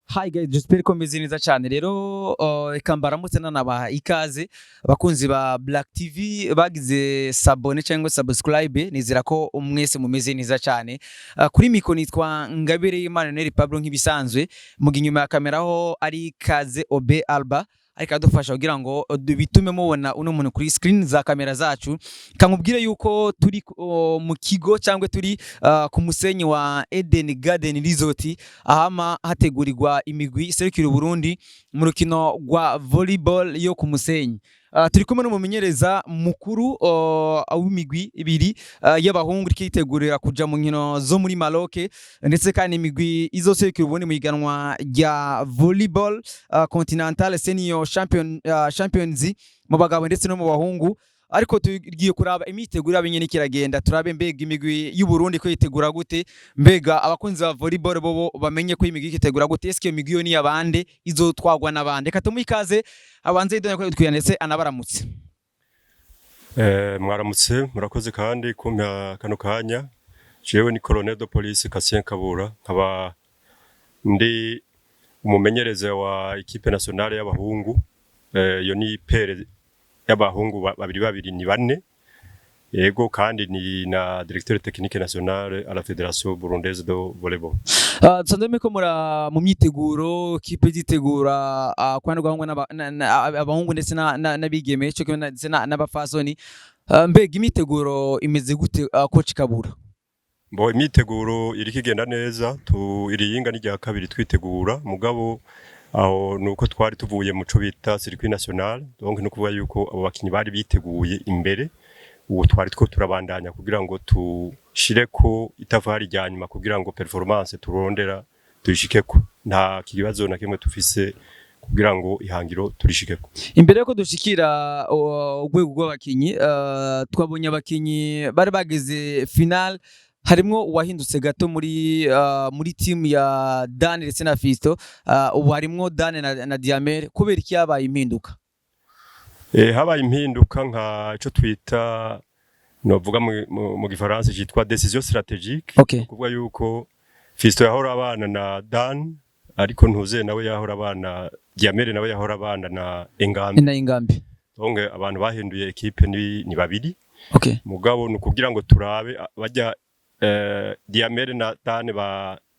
Hi guys, j'espère ko meze neza cyane. Rero reka mbaramutse nanabaha ikaze, abakunzi ba Black TV bagize s'abonner cyangwa subscribe. Nizera ko mwese mumeze neza cyane. Kuri micro nitwa Ngabire Emmanuel Pablo nk'ibisanzwe, muga inyuma ya kamera ho ari Kaze Obe Alba, ariko adufasha kugira ngo bitume mubona uno muntu kuri screen za kamera zacu. Kamubwire yuko turi mu kigo cyangwa turi ku musenyi wa Eden Garden Resort, ahama hategurirwa imigwi iserukira Burundi mu rukino rwa volleyball yo ku musenyi. Turi kumwe n'umumenyereza mukuru w'imigwi ibiri y'abahungu iriko yitegurira kuja mu nkino zo muri Maroc, ndetse kandi imigwi izoserukira Uburundi mu higanwa rya volleyball continental senior champions mu bagabo ndetse no mu bahungu. Ariko tugiye kuraba imyiteguro yabo nyene kiragenda, turabe mbega imigwi y'u Burundi ko yitegura gute, mbega abakunzi ba volleyball bobo bamenye ko imigwi ikitegura gute, eske iyo migwi yo ni yabande, izotwagwa n'abande? Reka tumuhe ikaze, abanze yidonye ko twiyanditse ndetse anabaramutse. Mwaramutse, murakoze kandi kumpa kano kanya. Jewe ni colonel de police Cassien Kabura, nkaba ndi umumenyereza wa équipe nationale y'abahungu. Iyo ni paire y'abahungu babiri babiri, ni bane. Yego, kandi ni na directeur technique national à la Fédération burundaise de volleyball. Dusanzwe muriko mura mu myiteguro, kipe zitegura ku ruhande rw'abahungu abahungu ndetse n'abigeme cyo kimwe ndetse n'abafasoni. Mbega imyiteguro imeze gute, coach Kabura? Bo, imyiteguro iriko igenda neza. Tu iriyinga ni rya kabiri twitegura, mugabo aho nuko twari tuvuye mu co bita circuit national, donc no kuvuga yuko abo bakinyi bari biteguye imbere. Ubu twari two turabandanya kugira ngo tushireko itafari rya nyuma kugira ngo performance turondera tuyishikeko. Nta kibazo na kimwe tufise kugira ngo ihangiro turishikeko. Imbere yuko dushikira urwego rw'abakinyi, twabonye abakinyi bari bageze final, harimwo uwahindutse gato muri team ya Dan ndetse na Fisto. Ubu harimwo Dan na Diamel. Kubera iki yabaye impinduka? Habaye impinduka nka ico twita, novuga mu gifaransa citwa décision stratégique. Kuvuga yuko Fisto yahora abana na Dan, ariko ntuze nawe yahora abana, Diamel nawe yahora abana na Engambi. Na Ingambi. Donc abantu bahinduye équipe ni babiri. Mugabo ni ukugira ngo turabe bajya Diamel na Dan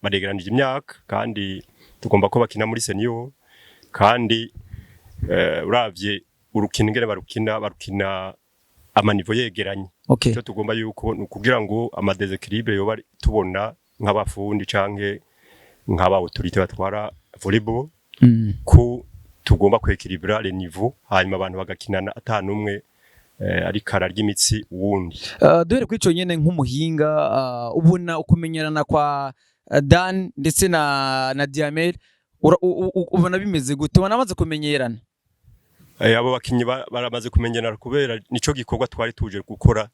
baregeranije imyaka, kandi tugomba ko bakina muri senior, kandi uravye urukino ingene barukina ama niveau yegeranye. Icyo tugomba yuko ni ukugira ngo ama déséquilibre yoba tubona nk'abafundi canke nk'aba autorité batwara volleyball, ko tugomba kwéquilibra les niveaux, hanyuma abantu bagakinana ata numwe ariko ararya imitsi uwundi. Duhere kuri ico nyene, nk'umuhinga, ubona ukumenyerana kwa Dan ndetse na Diamel, ubona bimeze gute? Ubona bamaze kumenyerana? Abo bakinyi baramaze kumenyerana, kubera nico gikorwa twari tuje gukora.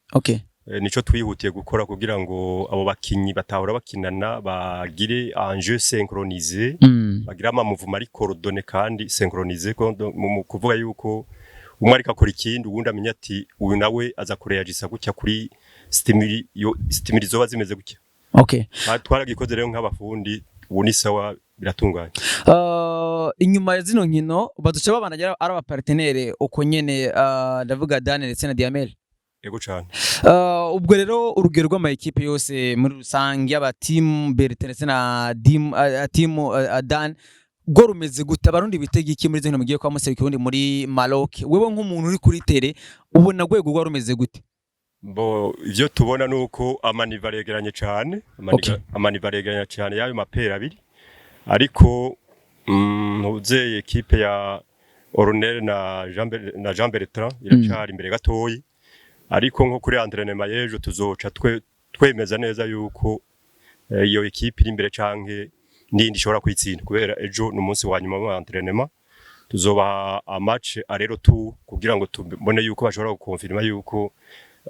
Nico twihutiye gukora kugira ngo abo bakinyi batahora bakinana bagire un jeu synchronisé, bagire ama mouvement ari coordonné kandi synchronisé, mu kuvuga yuko umwe ariko akora ikindi, uwundi amenya ati uyu nawe aza kureagisa gutya kuri stimuli, yo stimuli zoba zimeze gutya. Twaragikoze rero nk'abafundi, ubu ni sawa, biratunganye. Inyuma ya zino nkino baduca babana ari aba partenaire uko nyene, ndavuga Dan ndetse na Diamel? Yego cane. Ubwo rero urugero rw'ama ekipe yose muri rusange, yaba team Bertin ndetse na team Dan, rwo rumeze gute? Abarundi bitega iki muri zino mugiye kwa muserukira urundi muri Maroc? Wewe nk'umuntu uri kuri terrain, ubona rwego rwa rumeze gute? Bo, ivyo tubona nuko ama niveau aregeranye cane, ama niveau aregeranye cane y'ayo ma paire abiri, ariko ntuzeye équipe ya Ornel na Jean Bertrand iracari imbere gatoyi, ariko nko kuri entraînement y'ejo tuzoca twemeza neza yuko iyo équipe iri imbere canke n'iyindi ishobora kwitsinda, kubera ejo ni umunsi wa nyuma wa entraînement, tuzobaha a match aller-retour kugira ngo tubone yuko bashobora gukonfirma yuko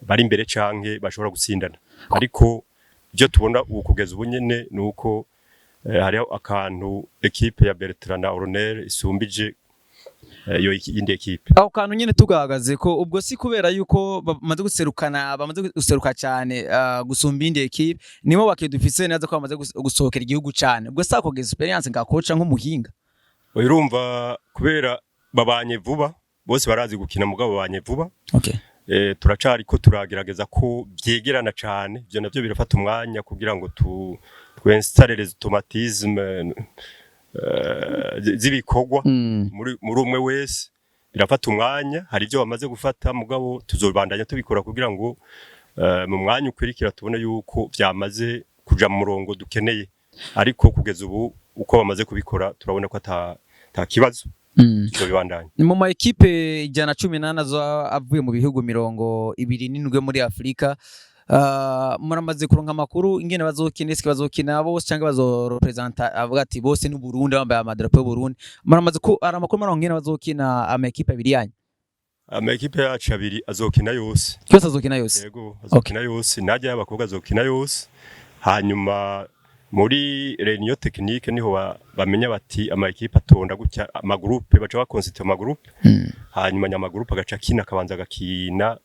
bari imbere canke bashobora gutsindana. Ariko ibyo tubona ubu kugeza ubu nyene ni uko hariho akantu équipe ya Bertrand na Ornel isumbije. Iyo yindi ekipe. Aho kantu nyene tugahagaze ko ubwo si kubera yuko bamaze guserukana, bamaze guseruka cyane gusumba indi ekipe, nibo bakidufise neza ko bamaze gusohokera igihugu cyane, ubwo sako experience nka coach, nk'umuhinga? Urumva, kubera babanye vuba, bose barazi gukina, mugabo babanye vuba. Turacari ko turagerageza ko vyegerana cane. Ivyo navyo birafata umwanya kugira ngo tu twinstalle les automatismes z'ibikorwa muri umwe wese. Birafata umwanya. Hari ibyo bamaze gufata, mugabo tuzobandanya tubikora kugira ngo mu mwanya ukwirikira tubone yuko vyamaze kuja mu murongo dukeneye. Ariko kugeza ubu, uko bamaze kubikora, turabona ko ata kibazo. Tuzobibandanya. Mu ma ekipe 114 zo avuye mu bihugu 27 muri Afurika, muramaze kuronka amakuru ingene bazokina? Eske bazokina bose cyangwa bazorepresenta, avuga ati bose ni Burundi, bambaye amadarapo y'u Burundi? Muramaze ko ari amakuru muronka ingene bazokina ama ekipe abiri yanyu? Ama ekipe yacu abiri azokina yose. Yose azokina yose? Yego, azokina yose. Najya y'abakobwa azokina yose. Hanyuma muri réunion technique niho bamenya bati ama ekipe atonda gutya, ama groupe, baca baconstitue ama groupe. Hanyuma nyama groupe agaca akina, akabanza agakina,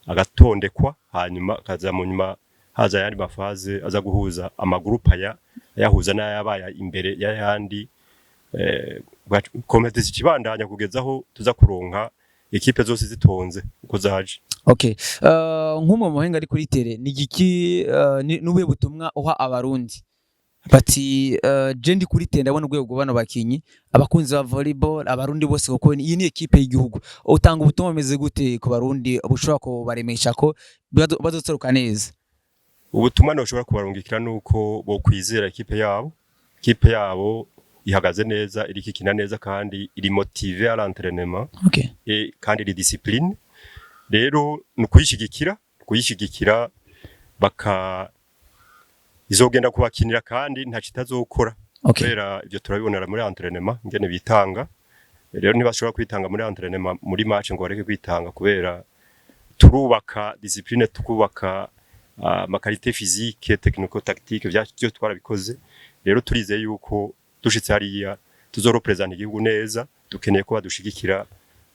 agatondekwa, hanyuma akaza mu nyuma haza ayandi ma phases aza guhuza ama groupe, aya ayahuza n'ayabaye imbere y'ayandi. Compétition ikibandanya kugeza aho tuza kuronka ekipe zose zitonze uko zaje. Okay. Nk'umwe mu muhinga ari kuri terrain, ni igiki n'ubuhe butumwa uha Abarundi bati je ndi kuri terrain, ndabona urwego bano bakinyi, abakunzi ba volleyball, Abarundi bose, kuko iyi ni ekipe y'igihugu, utanga ubutumwa bumeze gute ku Barundi bushobora kubaremesha ko bazoseruka neza? Ubutumwa noshobora kubarungikira nuko bo kwizera ekipe yabo. Ekipe yabo ihagaze neza, iriko ikina neza kandi iri motivée à l'entraînement et kandi iri discipline. Rero ni ukuyishigikira, baka izogenda kubakinira kandi ntaco itazokora, kubera ivyo turabibonera muri entraînement ingene bitanga. Rero ntibashobora kwitanga muri entraînement, muri match ngo bareke kwitanga, kubera turubaka discipline, tukubaka ama qualité physique, technico tactique, vyo twarabikoze. Rero turizeye yuko dushitse hariya tuzorepresenta igihugu neza. Dukeneye ko badushigikira,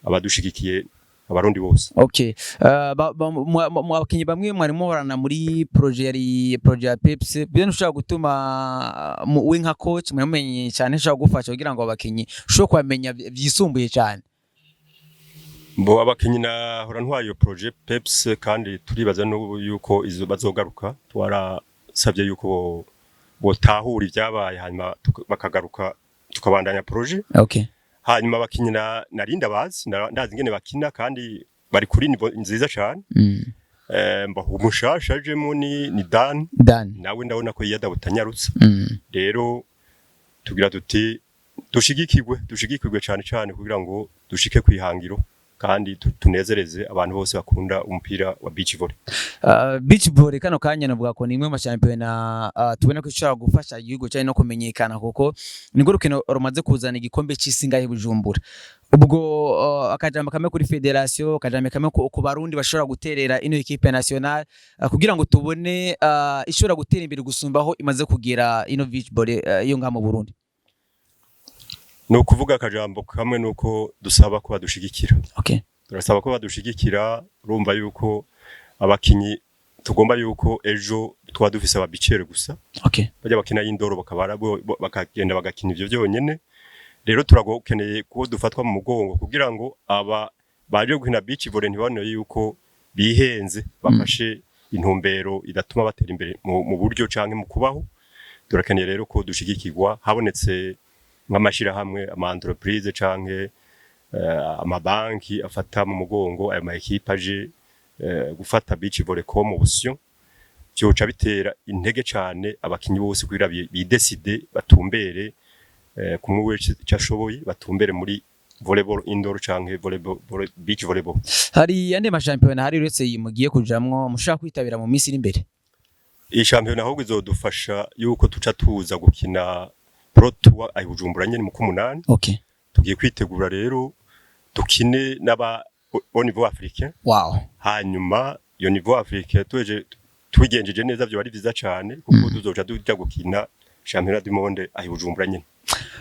abadushigikiye, Abarundi bose. Okay. Mu bakinyi bamwe mwari muhorana muri projet, yari projet ya Pepsi, byo ntushobora gutuma we nka coach mwamenye cyane, ushobora gufasha kugira ngo abakinyi ushobore kubamenya vyisumbuye cyane? Mbo abakinyi nahora ntwaye iyo projet Peps, kandi turibaza n'ubu yuko izo bazogaruka. Twarasabye yuko botahura ibyabaye, hanyuma bakagaruka tukabandanya projet. Hanyuma abakinyi narinda bazi, ndazi ingene bakina kandi bari kuri niveau nziza cyane. Mba umushasha ajemo ni Dan. Dan. Nawe ndabona ko yiyadabutanyarutse. Rero tugira tuti dushigikirwe cyane cyane kugira ngo dushike kwihangiro kandi tunezereze abantu bose bakunda umupira wa beach volley. Beach volley kano kanya navuga ko ni imwe mu mashampiyona tubona ko ishobora gufasha igihugu cyane no kumenyekana, kuko nirwo rukino rumaze kuzana igikombe c'isi ngahe Bujumbura. Ubwo akajambo kamwe kuri fédération, akajambo kamwe ku Barundi bashobora guterera ino équipe nationale kugira ngo tubone ishobora gutera imbere gusumba aho imaze kugera ino beach volley yo ngaha mu Burundi. Ni ukuvuga akajambo kamwe nuko dusaba ko badushigikira. Turasaba ko badushigikira. Urumva yuko abakinyi tugomba yuko ejo twaba dufise ababicere gusa, bajya bakina y'indoro, bakabara bakagenda bagakina ivyo byonyene. Rero turagokeneye ko dufatwa mu mugongo kugira ngo aba baje gukina beach volley ntibabone yuko bihenze, bafashe intumbero idatuma batera imbere mu buryo canke mu kubaho. Turakeneye rero ko dushigikirwa, habonetse nk'amashirahamwe, ama entreprise canke amabanki afata mu mugongo ayo ma ekipe aje gufata beach volley comme option, vyoca bitera intege cane abakinyi bose kugira bidécide, batumbere kumwe wese ico ashoboye, batumbere muri volleyball indoor canke volleyball, beach volleyball. Hari andi mashampiyona hari uretse iyi mugiye kujamwo mushaka kwitabira mu minsi iri imbere? Iyi shampiyona ahubwo izodufasha yuko tuca tuza gukina Pro Tour ayi Bujumbura nyene mu kumunani. Tugiye kwitegura rero dukine n'aba au niveau africain. Hanyuma iyo niveau africain tueje tubigenjeje neza, byo bari vyiza cane, kuko tuzoca tuja gukina championnat du monde ayi Bujumbura nyene.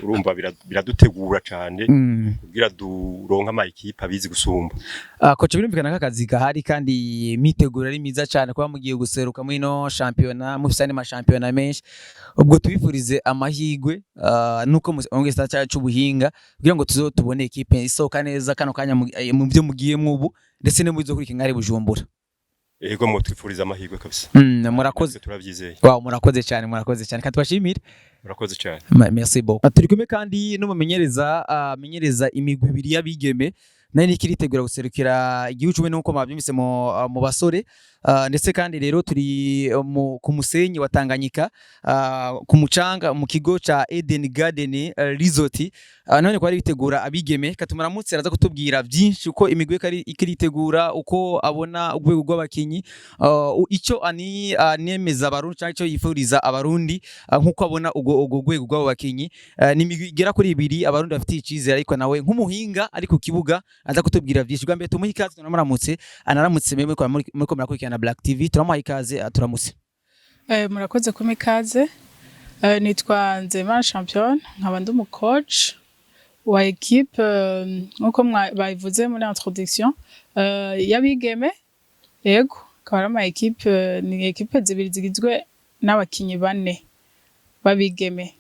Urumva biradutegura cane kugira duronke ama équipe abizi gusumba. Coach, birumvikana ko akazi gahari kandi imyiteguro ari myiza cyane, kuba mugiye guseruka muri ino shampiyona mufise andi mashampiyona menshi. Ubwo tubifurize amahigwe, nuko mu gisata cyacu c'ubuhinga, kugira ngo tuzo tubone équipe isohoka neza kano kanya mu byo mugiyemwo ubu, ndetse no mu bizokurikira ngari Bujumbura. Ego, mutwifuriza amahirwe kabisa. Murakoze. Natwe turavyizeye. Wow, murakoze cyane, murakoze cyane, kandi tubashimire. Murakoze cyane. Merci beaucoup. Turi kumwe kandi n'umumenyereza, amenyereza imigwi ibiri y'abigeme, nayo niko iritegura guserukira igihugu cumi n'uko mwabyumvise mu basore. Ndetse kandi rero turi ku musenyi wa Tanganyika, ku mucanga, mu kigo ca Eden Garden Resort. None ko bari bitegura abigeme, katumuramutse, araza kutubwira byinshi uko imigwi ikiritegura, uko abona urwego rw'abakinyi, ico ani anemeza abarundi cyangwa ico yifuriza abarundi, nkuko abona ubwo rwego rw'abo bakinyi. Ni imigwi igera kuri ibiri abarundi bafitiye icizere, ariko nawe nk'umuhinga ari ku kibuga aza kutubwira byinshi. Bwa mbere tumuhe ikaze, tunamuramutse, anaramutse mwe muri ko murakurikirana Black TV. Turamuha ikaze, turamutse. Murakoze kumpa ikaze. Nitwa Nzeyimana Champion, nkaba ndi umu coach wa équipe, nkuko babivuze muri introduction, y'abigeme. Yego, akaba ari ama équipe, ni équipe zibiri zigizwe n'abakinyi bane b'abigeme.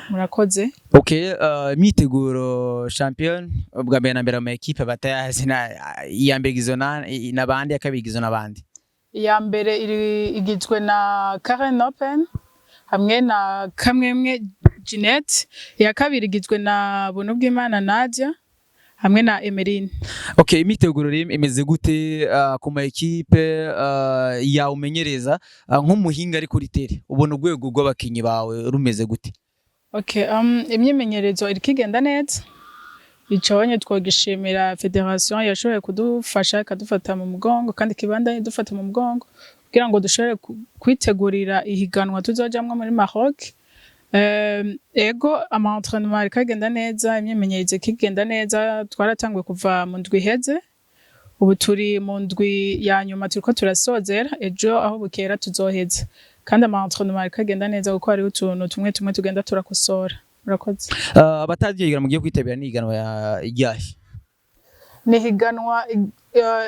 Murakoze. Okay, imyiteguro, champion, bwa mbere na mbere ama équipe batayazi, na iya mbere igizwe n'abandi, iya kabiri igizwe n'abandi? Iya mbere igizwe na Karen Open hamwe na Kamwemwe Jeanette. Iya kabiri igizwe na Bunubwimana Nadia hamwe na Emeline. Okay, imyiteguro rero imeze gute ku ma équipe yawe umenyereza? Nk'umuhinga ari kuri terrain, ubona urwego rw'abakinyi bawe rumeze gute? Okay, imyimenyerezo iriko igenda neza. Ico twogishimira fédération yashoboye kudufasha, ikadufata mu mugongo, kandi ikibandanya idufata mu mugongo kugira ngo dushobore kwitegurira ihiganwa tuzojamwo muri Maroc. Ego, ama entraînement ariko agenda neza, imyimenyerezo ikigenda neza. Twaratanguye kuva mu ndwi iheze, ubu turi mu ndwi ya nyuma, turiko turasozera. Ejo aho bukera tuzoheza, kandi ama entraînement ariko agenda neza kuko hariho utuntu tumwe tumwe tugenda turakosora. Murakoze. Abatagiye mugiye kwitabira ni ihiganwa ya ryahe? Ni ihiganwa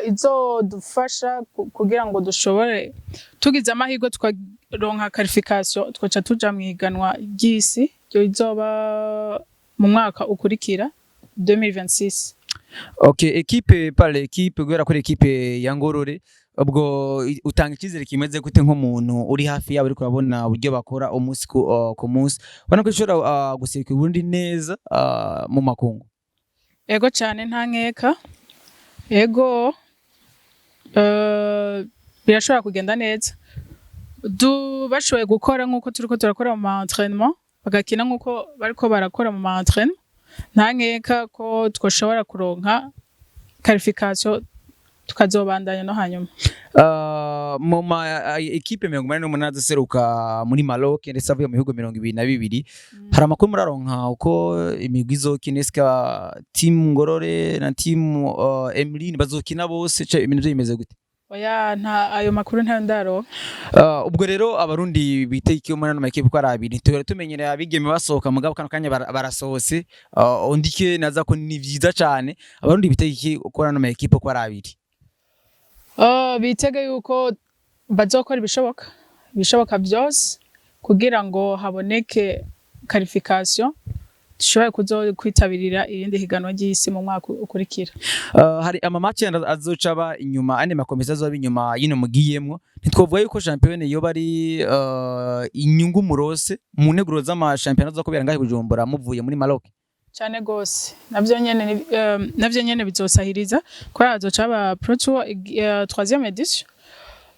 izodufasha kugira ngo dushobore, tugize amahirwe tukaronka qualification, twaca tuja mu ihiganwa ry'isi ryo izoba mu mwaka ukurikira 2026. Okay, équipe par équipe, guhera kuri équipe ya Ngorore, ubwo utanga icyizere kimeze gute nk'umuntu uri hafi yabo, ariko urabona uburyo bakora umunsi ku munsi, ubona ko ishobora guserukira Uburundi neza mu makungu? Ego cyane, nta nkeka. Ego, birashobora kugenda neza du bashoboye gukora nk'uko turiko turakora mu ma entraînement, bagakina nk'uko bariko barakora mu ma entraînement. Nta nkeka ko twoshobora kuronka qualification, tukazobandanya no hanyuma. Mu ma équipe 88 aseruka muri Maroc, ndetse avuye mu bihugu 22, hari amakuru muraronka uko imigwi izokina? Eska team Ngorore na team Emeline bazokina bose, ibintu byo bimeze gute? Oya, nta ayo makuru ntayo ndaronka. Ubwo rero abarundi biteye iki muri ano makipe uko ari abiri? Tuhora tumenyereye abigeme basohoka, mugabo kano kanya barasohotse. Undike naza ko ni vyiza cane. Abarundi biteye iki uko ano makipe uko ari abiri? Bitege yuko bazokora ibishoboka byose kugira ngo haboneke qualification, dushobore kuzo kwitabirira irindi higanwa ry'isi mu mwaka ukurikira. Hari ama match azoca aba inyuma, ane makomeza azoba inyuma yino mugiyemwo. Ntitwovuga yuko shampiyona yoba ari inyungu murose mu nteguro z'amashampiyona azokubera ngahe Bujumbura muvuye muri Maroc? Cane gose, navyo nyene bizosahiriza kubera hazoca haba Pro Tour troisième édition.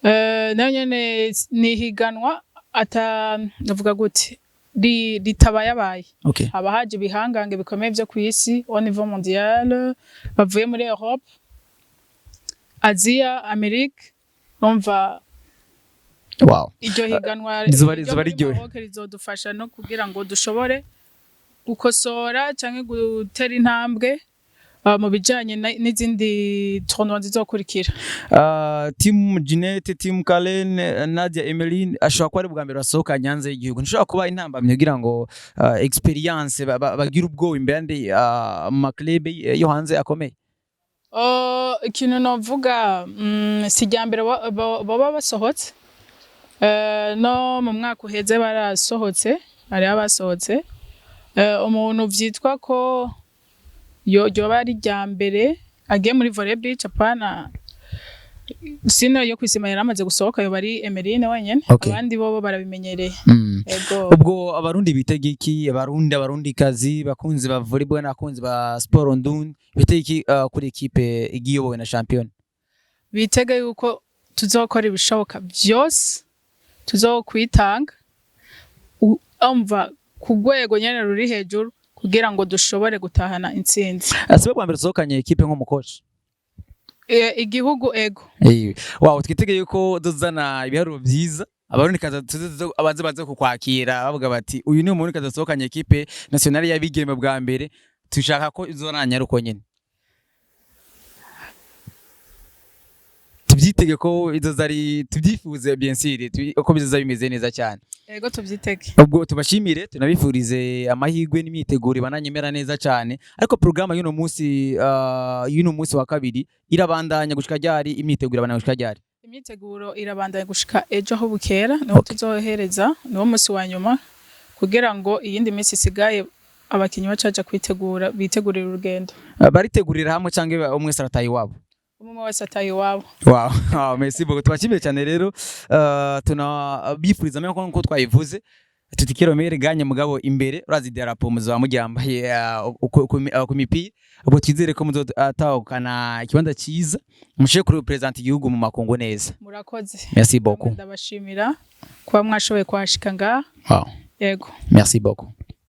Nayo nyene ni higanwa ata ndavuga gute, ritabayabaye. Haba haje ibihangange bikomeye vyo kw'isi au niveau mondial, bavuye muri Europe, Asia, Amerique, urumva iryo higanwa ryo rizoba muri riryohe. Maroc rizodufasha no kugira ngo dushobore gukosora canke gutera intambwe. mu bijanye n'izindi tournoi zizokurikira. Team Jeanette, Team Karen, Nadia, Emeline ashobora kuba ari bwa mbere basohoka hanze y'igihugu. Nshobora kuba intambamye kugira ngo experience bagire ubwoba imbere y'andi ma club yo hanze akomeye. Ikintu novuga, si irya mbere baba basohotse. No mu mwaka uheze barasohotse, hariho abasohotse. Umuntu vyitwa ko yoba ari irya mbere agiye muri volley beach, apana sino yo kwisima, yaramaze gusohoka, yoba ari Emeline wenyene. Abandi bobo barabimenyereye. Ego. Ubwo Abarundi bitega iki? Abarundi, Abarundi kazi, bakunzi ba volleyball n'abakunzi ba sport ndundi bitega iki kuri ekipe igiye iyobowe na champion? Bitege yuko tuzokora ibishoboka vyose, tuzokwitanga umva ku rwego nyene ruri hejuru kugira ngo dushobore gutahana intsinzi. Siwe bwa mbere usohokanye ekipe nk'umukoci? Igihugu, ego. Wow, twitege yuko tuzana ibiharuro vyiza, Abarundi kaza tuze abaze baze kukwakira bavuga bati: "Uyu ni umuntu kaza asohokanye ekipe nationale y'abigeme bwa mbere, tushaka ko izonanya." Uko nyene tubyitege ko izoza ari tubyifuze, bien sûr, ko bizoza bimeze neza cyane. Ego, tuvyitege. Ubwo tubashimire, tunabifurize amahirwe n'imyiteguro ibananyemera neza cyane. Ariko porogaramu y'uno munsi wa kabiri irabandanya gushika ryari? Imyiteguro irabandanya gushika ryari? Imyiteguro irabandanya gushika ejo aho bukera, niho tuzohereza, niwo musi wa nyuma kugira ngo iyindi minsi isigaye abakinyi bacaja kwitegura, bitegurira urugendo. Baritegurira hamwe cyangwa umwe wese arataha iwabo? Umwe wese ataha iwabo. Wow, merci beaucoup. Tubashimiye cyane rero, tunabifuriza amahirwe nkuko twabivuze tuti que le meilleur gagne. Mugabo imbere urazi idarapo muzaba muryambaye ku mipira. Ubwo twizere ko muzotahukana ikibanza cyiza, mushe kuri represent igihugu mu makungu neza. Murakoze. Merci beaucoup. Ndabashimira kuba mwashoboye kuhashika ngaha. Yego. Merci beaucoup.